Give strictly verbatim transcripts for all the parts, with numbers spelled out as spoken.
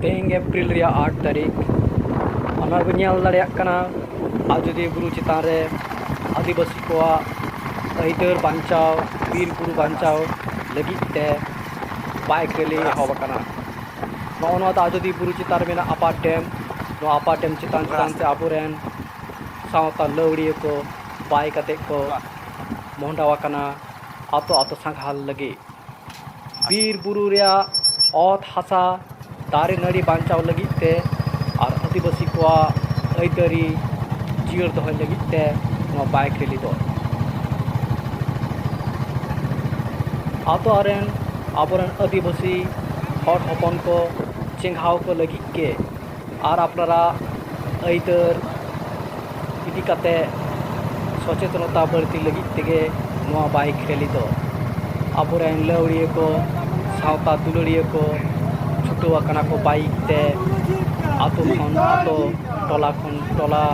ᱛᱮᱦᱮᱧ ᱮᱯᱨᱤᱞ ᱨᱮᱭᱟᱜ ᱟᱴ ᱛᱟᱹᱨᱤᱠᱷ᱾ ᱚᱱᱟ ᱵᱚᱱ ᱧᱮᱞ ᱫᱟᱲᱮᱭᱟᱜ ᱠᱟᱱᱟ, ᱟᱡᱳᱫᱤᱭᱟᱹ ᱵᱩᱨᱩ ᱪᱮᱛᱟᱱ ᱨᱮ ᱟᱹᱫᱤᱵᱟᱹᱥᱤ ᱠᱚᱣᱟᱜ ᱟᱹᱭᱫᱟᱹᱨ ᱵᱟᱧᱪᱟᱣ, ᱵᱤᱨ ᱵᱩᱨᱩ ᱵᱟᱧᱪᱟᱣ ᱞᱟᱹᱜᱤᱫ ᱛᱮ bike rally ᱮᱦᱚᱵ ᱟᱠᱟᱱᱟ᱾ ᱱᱚᱜᱼᱚ ᱱᱚᱣᱟ ᱫᱚ ᱟᱡᱳᱫᱤᱭᱟᱹ ᱵᱩᱨᱩ ᱪᱮᱛᱟᱱ ᱨᱮ ᱢᱮᱱᱟᱜ upper dam᱾ ᱱᱚᱣᱟ upper dam ᱪᱮᱛᱟᱱ ᱪᱮᱛᱟᱱ ᱛᱮ ᱟᱵᱚᱨᱮᱱ ᱥᱟᱶᱛᱟ ᱞᱟᱹᱣᱲᱤᱭᱟᱹ ᱠᱚ bike ᱟᱛᱮᱫ ᱠᱚ ᱢᱚᱦᱰᱟᱣ ᱟᱠᱟᱱᱟ ᱟᱛᱳ ᱟᱛᱳ ᱥᱟᱸᱜᱷᱟᱨ ᱞᱟᱹᱜᱤᱫ᱾ ᱵᱤᱨ ᱵᱩᱨᱩ ᱨᱮᱭᱟᱜ ᱚᱛ ᱦᱟᱥᱟ, ᱫᱟᱨᱮ ᱱᱟᱹᱲᱤ ᱵᱟᱧᱪᱟᱣ ᱞᱟᱹᱜᱤᱫ ᱛᱮ ᱟᱨ ᱟᱹᱫᱤᱵᱟᱹᱥᱤ ᱠᱚᱣᱟᱜ ᱟᱹᱭᱫᱟᱹᱨᱤ ᱡᱤᱭᱟᱹᱲ ᱫᱚᱦᱚᱭ ᱞᱟᱹᱜᱤᱫ ᱛᱮ ᱱᱚᱣᱟ bike rally ᱫᱚ᱾ ᱟᱛᱳ ᱨᱮᱱ ᱟᱵᱚᱨᱮᱱ ᱟᱹᱫᱤᱵᱟᱹᱥᱤ ᱦᱚᱲ ᱦᱚᱯᱚᱱ ᱠᱚ ᱪᱮᱸᱜᱷᱟᱣ ᱠᱚ ᱞᱟᱹᱜᱤᱫ ᱜᱮ ᱟᱨ ᱟᱯᱱᱟᱨᱟᱜ ᱟᱹᱭᱫᱟᱹᱨ ᱤᱫᱤ ᱠᱟᱛᱮ ᱥᱚᱪᱮᱛᱚᱱᱚᱛᱟ ᱵᱟᱹᱲᱛᱤ ᱞᱟᱹᱜᱤᱫ ᱛᱮᱜᱮ ᱱᱚᱣᱟ bike rally ᱫᱚ᱾ ᱟᱵᱚᱨᱮᱱ ᱞᱟᱹᱣᱲᱤᱭᱟᱹ ᱠᱚ, ᱥᱟᱶᱛᱟ ᱫᱩᱞᱟᱹᱲᱤᱭᱟᱹ ᱠᱚ ᱪᱷᱩᱴᱟᱹᱣ ᱟᱠᱟᱱᱟ ᱠᱚ bike ᱛᱮ, ᱟᱛᱳ ᱠᱷᱚᱱ ᱟᱛᱳ, ᱴᱚᱞᱟ ᱠᱷᱚᱱ ᱴᱚᱞᱟ,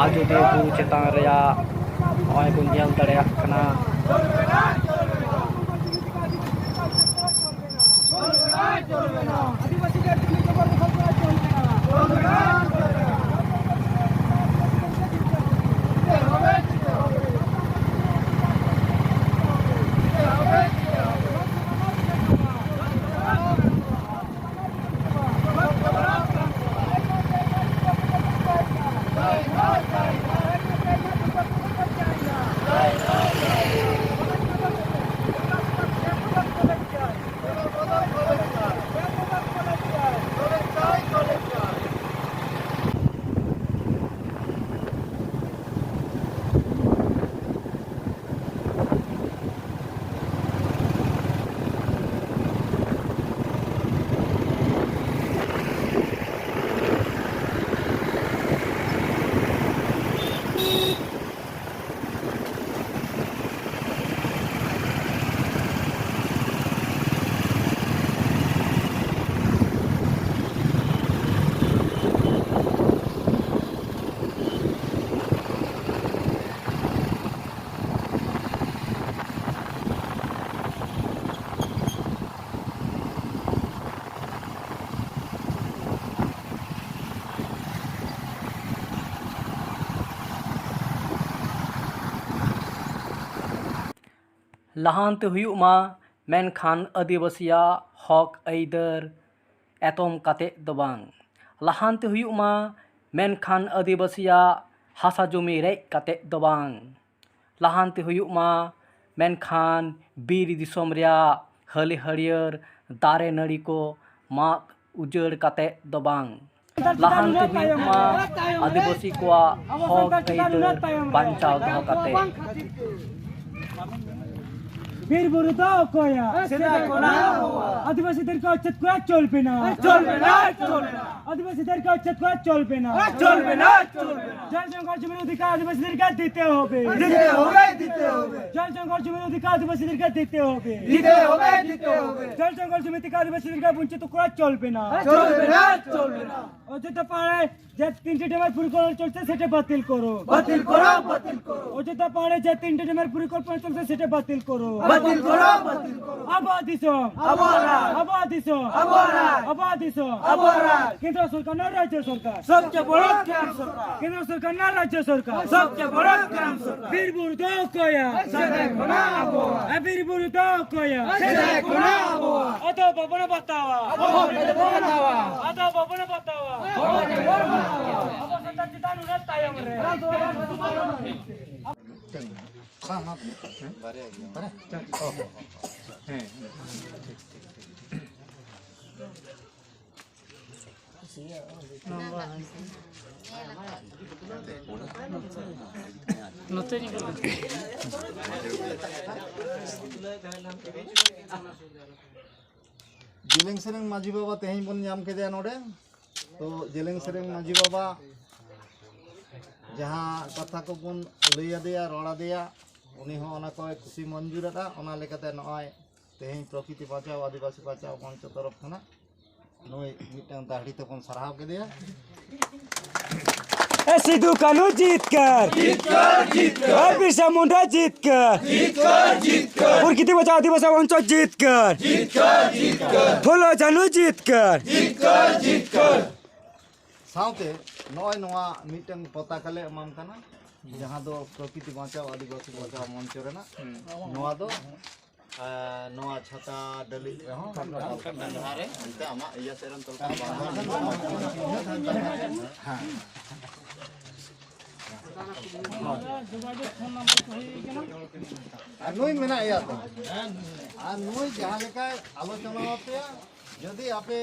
ᱟᱡᱳᱫᱤᱭᱟᱹ ᱵᱩᱨᱩ ᱪᱮᱛᱟᱱ ᱨᱮᱭᱟᱜ ᱱᱚᱜᱼᱚᱭ ᱵᱚᱱ ᱧᱮᱞ ᱫᱟᱲᱮᱭᱟᱜ ᱠᱟᱱᱟ᱾ ᱞᱟᱦᱟᱱᱛᱤ ᱦᱩᱭᱩᱜ ᱢᱟ, ᱢᱮᱱᱠᱷᱟᱱ ᱟᱹᱫᱤᱵᱟᱹᱥᱤᱭᱟᱜ ᱦᱚᱠ ᱟᱹᱭᱫᱟᱹᱨ ᱮᱛᱚᱢ ᱠᱟᱛᱮ ᱫᱚ ᱵᱟᱝ᱾ ᱞᱟᱦᱟᱱᱛᱤ ᱦᱩᱭᱩᱜ ᱢᱟ, ᱢᱮᱱᱠᱷᱟᱱ ᱟᱹᱫᱤᱵᱟᱹᱥᱤᱭᱟᱜ ᱦᱟᱥᱟ ᱡᱩᱢᱤ ᱨᱮᱡ ᱠᱟᱛᱮ ᱫᱚ ᱵᱟᱝ᱾ ᱞᱟᱦᱟᱱᱛᱤ ᱦᱩᱭᱩᱜ ᱢᱟ, ᱢᱮᱱᱠᱷᱟᱱ ᱵᱤᱨ ᱫᱤᱥᱚᱢ ᱨᱮᱭᱟᱜ ᱦᱟᱹᱞᱤ ᱦᱟᱹᱨᱭᱟᱹᱲ ᱫᱟᱨᱮ ᱱᱟᱹᱲᱤ ᱠᱚ ᱢᱟᱜ ᱩᱡᱟᱹᱲ ᱠᱟᱛᱮ ᱫᱚ ᱵᱟᱝ᱾ ᱞᱟᱦᱟᱱᱛᱤ ᱦᱩᱭᱩᱜ ᱢᱟ, ᱟᱹᱫᱤᱵᱟᱹᱥᱤ ᱠᱚᱣᱟᱜ ᱦᱚᱠ ᱟᱹᱭᱫᱟᱹᱨ ᱵᱟᱧᱪᱟᱣ ᱫᱚᱦᱚ ᱠᱟᱛᱮ᱾ ᱵᱤᱨ ᱵᱩᱨᱩ ᱫᱚ ᱚᱠᱚᱭᱟᱜ? ᱥᱮᱫᱟᱭ ᱠᱷᱚᱱᱟᱜ ᱟᱵᱚᱣᱟᱜ᱾ ᱟᱹᱫᱤᱵᱟᱹᱥᱤ ᱫᱟᱹᱨᱠᱟ ᱩᱪᱪᱷᱮᱫ ᱠᱚᱨᱟ ᱪᱚᱞᱵᱮ না। চলবে না, চলবে না। ᱟᱹᱫᱤᱵᱟᱹᱥᱤ ᱫᱟᱹᱨᱠᱟ ᱩᱪᱪᱷᱮᱫ ᱠᱚᱨᱟ ᱪᱚᱞᱵᱮ না। চলবে না, চলবে না। জল জঙ্গল জমির অধিকার আদিবাসীদেরকে দিতে হবে। দিতে হবে, দিতে হবে। জল জঙ্গল জমির অধিকার আদিবাসীদেরকে দিতে হবে। দিতে হবে, দিতে হবে। জল জঙ্গল জমি থেকে আদিবাসীদেরকে বঞ্চিত করা চলবে না। চলবে না, চলবে না। অযোধ্যা পাহাড়ে যে তিনটি ড্যামের পরিকল্পনা চলছে, সেটা বাতিল করো। বাতিল করো, বাতিল করো। অযোধ্যা পাহাড়ে যে তিনটি ড্যামের পরিকল্পনা চলছে, সেটা বাতিল করো। বাতিল করো, বাতিল করো। আবহাওয়া দিসং। আবহাওয়া। আবহাওয়া দিসং। আবহাওয়া। আবহাওয়া দিসং। আবহাওয়া। কেন্দ্র সরকার না রাজ্য সরকার? সবচেয়ে বড় কেন্দ্র সরকার। কেন্দ্র সরকার না রাজ্য সরকার? সবচেয়ে বড় কেন্দ্র সরকার। বীর বুরু দো কয়া। সেদাই খোনা আবহাওয়া। এ বীর বুরু দো কয়া। সেদাই খোনা আবহাওয়া। অত ভবন বাতাওয়া। অত ভবন বাতাওয়া। অত ভবন বাতাওয়া। অবস্থা চিন্তা নুনা তাই আমরে। ᱡᱮᱞᱮᱧ ᱥᱮᱨᱮᱧ ᱢᱟᱹᱡᱷᱤ ᱵᱟᱵᱟ ᱛᱮᱦᱮᱧ ᱵᱚᱱ ᱧᱟᱢ ᱠᱮᱫᱮᱭᱟ ᱱᱚᱰᱮ᱾ ᱛᱚ ᱡᱮᱞᱮᱧ ᱥᱮᱨᱮᱧ ᱢᱟᱹᱡᱷᱤ ᱵᱟᱵᱟ ᱡᱟᱦᱟᱸ ᱠᱟᱛᱷᱟ ᱠᱚᱵᱚᱱ ᱞᱟᱹᱭ ᱟᱫᱮᱭᱟ, ᱨᱚᱲ ᱟᱫᱮᱭᱟ, ᱩᱱᱤ ᱦᱚᱸ ᱚᱱᱟ ᱠᱚᱭ ᱠᱩᱥᱤ ᱢᱚᱧᱡᱩᱨ ᱟᱫᱟ᱾ ᱚᱱᱟ ᱞᱮᱠᱟᱛᱮ ᱱᱚᱜᱼᱚᱭ ᱛᱮᱦᱮᱧ ᱯᱨᱚᱠᱨᱤᱛᱤ ᱵᱟᱧᱪᱟᱣ ᱟᱹᱫᱤᱵᱟᱹᱥᱤ ᱵᱟᱧᱪᱟᱣ ᱢᱚᱧᱪᱚ ᱛᱚᱨᱚᱯ ᱠᱷᱚᱱᱟᱜ ᱱᱩᱭ ᱢᱤᱫᱴᱟᱝ ᱫᱟᱦᱲᱤ ᱛᱮᱵᱚᱱ ᱥᱟᱨᱦᱟᱣ ᱠᱮᱫᱮᱭᱟ᱾ ᱮ ᱥᱤᱫᱩ ᱠᱟᱹᱱᱦᱩ ᱡᱤᱛᱠᱟᱹᱨ, ᱡᱤᱛᱠᱟᱹᱨ, ᱡᱤᱛᱠᱟᱹᱨ᱾ ᱟᱨ ᱵᱤᱨᱥᱟ ᱢᱩᱱᱰᱟ ᱡᱤᱛᱠᱟᱹᱨ, ᱡᱤᱛᱠᱟᱹᱨ, ᱡᱤᱛᱠᱟᱹᱨ᱾ ᱯᱨᱚᱠᱨᱤᱛᱤ ᱵᱟᱧᱪᱟᱣ ᱟᱹᱫᱤᱵᱟᱹᱥᱤ ᱢᱚᱧᱪᱚ ᱡᱤᱛᱠᱟᱹᱨ, ᱡᱤᱛᱠᱟᱹᱨ, ᱡᱤᱛᱠᱟᱹᱨ᱾ ᱯᱷᱩᱞᱳ ᱡᱷᱟᱱᱩ ᱡᱤᱛᱠᱟᱹᱨ, ᱡᱤᱛᱠᱟᱹᱨ, ᱡᱤᱛᱠᱟᱹᱨ᱾ ᱥᱟᱶᱛᱮ ᱱᱚᱜᱼᱚᱭ ᱱᱚᱣᱟ ᱢᱤᱫᱴᱟᱝ ᱯᱚᱛᱟᱠᱟ ᱞᱮ ᱮᱢᱟᱢ ᱠᱟᱱᱟ᱾ ᱡᱟᱦᱟᱸ ᱫᱚ ᱯᱨᱚᱠᱨᱤᱛᱤ ᱵᱟᱧᱪᱟᱣ, ᱟᱹᱫᱤᱵᱟᱹᱥᱤ ᱵᱟᱧᱪᱟᱣ ᱢᱚᱧᱪᱚ ᱨᱮᱱᱟᱜ, ᱱᱚᱣᱟ ᱫᱚ, ᱮ, ᱱᱚᱣᱟ ᱪᱷᱟᱛᱟ ᱰᱟᱹᱞᱤᱡ ᱨᱮᱦᱚᱸ ᱡᱟᱦᱟᱸ ᱨᱮ ᱚᱱᱛᱮ ᱟᱢᱟᱜ ᱤᱭᱟᱹ ᱥᱮᱫ ᱨᱮᱢ ᱛᱚᱞ ᱠᱟᱜᱼᱟ, ᱵᱟᱝ ᱦᱮᱸ᱾ ᱟᱨ ᱱᱩᱭ ᱢᱮᱱᱟᱭᱟ ᱛᱚ᱾ ᱟᱨ ᱱᱩᱭ ᱡᱟᱦᱟᱸ ᱞᱮᱠᱟᱭ ᱟᱞᱳᱪᱚᱱᱟ ᱟᱯᱮᱭᱟ, ᱡᱩᱫᱤ ᱟᱯᱮ